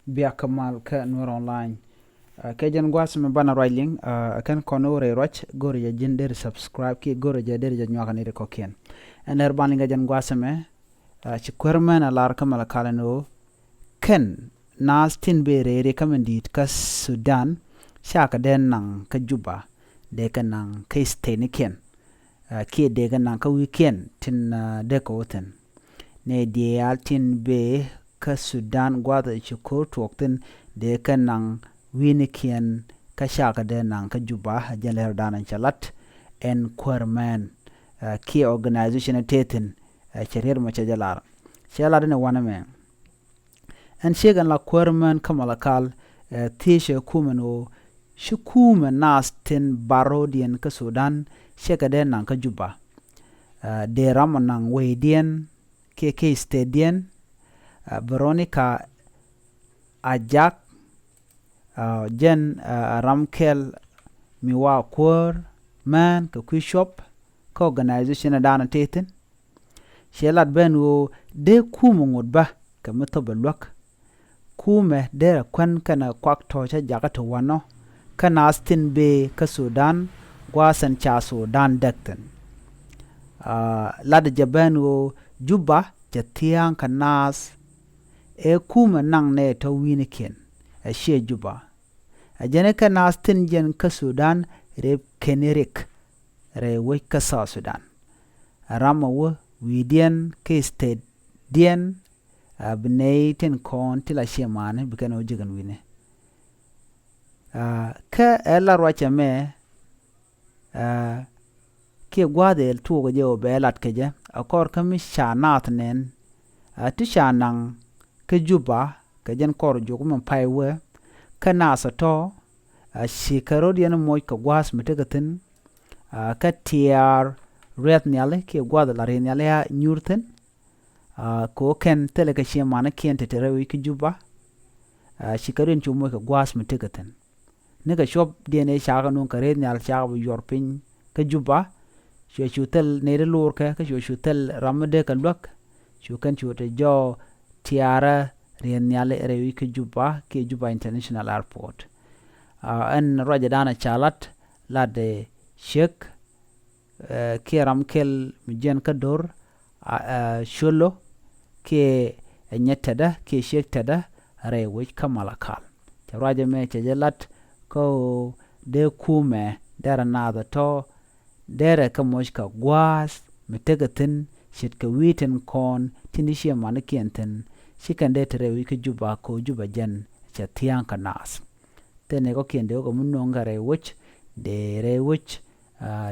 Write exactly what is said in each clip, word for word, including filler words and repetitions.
Biakä mal kä Nuer Online. Kɛ jɛn gua̱a̱th mɛ banɛ ruac liŋ, kɛn kɔn wä rɛy ruac, go̱rɛ jɛ ji̱n deri subscribe kiɛ go̱rɛ jɛ deri jɛ nyuak ni ri kɔkiɛn. Ɛn lɛr ban liŋ kɛ jɛn gua̱a̱th mɛ, ci kuäär mɛn a lar kä Malakal ɛn ɣöö kɛn naath tin bëë rɛy ri kä min di̱i̱t kä Sudan, cakɛ dee naŋ kä Juba, dee kɛ naŋ kä state nikiɛn, kiɛ dee kɛ naŋ kä wi̱i̱kiɛn tin dee kɛ wä thi̱n. Nɛ diaal tin bëë kä Sudan gua̱a̱th ci ko̱r tuɔɔk thi̱n dee kɛ naŋ wi̱i̱nikiɛn kä cakɛ dee naŋ kä Juba, a jɛn lɛr dan cɛ lat ɛn kuäär mɛn kiɛ organization tëë thi̱n. Cɛ riet mɔ cɛ jɛ lar, cɛ lat ni wanɛ mɛ. Ɛn ciek ɛn la kuäär mɛn kä Malakal, thiecɛ kumɛ ni ɣöö ci kumɛ naath tin bar ro̱o̱diɛn kä Sudan, cɛ kɛ dee naŋ kä Juba. Dee ram ɔ naŋ wecdiɛn kiɛ kɛ state diɛn. Veronica Ajak, jɛn ram kɛl mi wa kuäär mɛn kɛ kui̱ cuɔp kä organization dan tëë thi̱n. Cɛ lat ben ɣöö dee kumɛ ŋot bä kɛ mi thop ɛ luäk. Kumɛ derɛ kuän kɛnɛ kuak tɔ̱ cä jakä ti wanɔ kä naath tin bëë kä Sudan, gua̱a̱th ɛn ca Sudan däk thi̱n. Lat jɛ ben ɣöö Juba cɛ thia̱a̱ŋ kɛ naath ëë kumɛ naŋ nɛ tɔ̱ wi̱i̱nikiɛn, ɛ ciɛ Juba. Ɛ jɛn kɛ naath tin jɛn kä Sudan rep kɛn irik rɛy wec kä South Sudan. Ɛ ram ɛ wä wi̱i̱diɛn kä state diɛn, a bi nɛy tin kɔn ti la ciɛ mani bi kɛn ɣä ji̱ kɛn wi̱ni. Kä ɛ la ruacɛ mɛ, kiɛ gua̱a̱th ëël tuɔɔk jɛ ɣöö bɛ lat kɛ jɛ a kɔr kä mi ca naath nɛn, a ti ca naŋ kä Juba kɛ jɛn kɔr juk mi pay wee kä naath ɛ tɔ̱, a ci kɛ rot yɛn moc kɛ gua̱a̱th mi tekɛ thi̱n, kä tiaar riɛth nhiali kiɛ gua̱a̱th la riɛth nhiali a nyuur thi̱n. Kɛ ɣöö kɛn thilɛ kɛ ciɛ manikiɛn te te rɛy wi̱c kä Juba. Ci kɛ riɛn cu moc kɛ gua̱a̱th mi tekɛ thi̱n. Ni kɛ cuɔp diɛn ëë cakɛ nuŋ kɛ riɛth nhial cakɛ bi yuɔr piny kä Juba. Cuɛ cu thil nɛy ti lo̱rkɛ kä cuɛ cu thil ram mi dee kɛ luäk. Cu kɛn cu te jɔɔ tiaarä riɛth nhial rɛy wi̱c kä Juba kiɛ Juba International Airport. Ɛn ruacɛ danɛ ca lat lat ɛ ciek kiɛ ram kɛl mi jiɛn kä do̱r, cuolo kiɛ ɛ nyɛ tɛtdä kiɛ ciek tɛtdä rɛy wec kä Malakal. Cɛ ruacɛ mɛ cɛ jɛ lat kä ɣöö dee kumɛ derɛ naath ɛ tɔ̱ derɛ kɛ moc kɛ gua̱a̱th mi tekɛ thi̱n ce̱tkɛ wi̱i̱ tin kɔn tin ti ciɛ manikiɛn thi̱n. Ci kɛn dee te rɛy wec kä Juba kɛ ɣöö Juba jɛn cɛ thia̱a̱ŋ kɛ naath. Thilɛ nɛy kɔ̱kiɛn dee wä kɛ mi nuɔ̱ŋ kɛ rɛy wec, dee rɛy wec,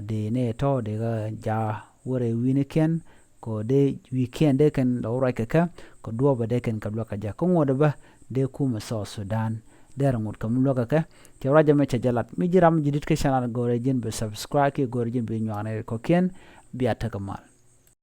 dee nɛy tɔ̱ dee kɛ ja̱ wä rɛy wi̱i̱nikiɛn, kɛ dee wi̱i̱kiɛn dee kɛn lɔ wä ruac kɛ kɛ, kɛ duɔ̱ɔ̱pɛ dee kɛn kɛ luäk kɛ jɛ. Kä ŋuɔ̱t ɛ bä dee kumɛ South Sudan derɛ ŋot kɛ mi luäk kɛ kɛ. Cɛ ruac ɛmɛ cɛ jɛ lat. Mi ji̱ ram ji̱ di̱t kä channel go̱rɛ ji̱n bi subscribe kiɛ go̱rɛ ji̱n bi nyuak ni kɔ̱kiɛn. Bia tekɛ mal.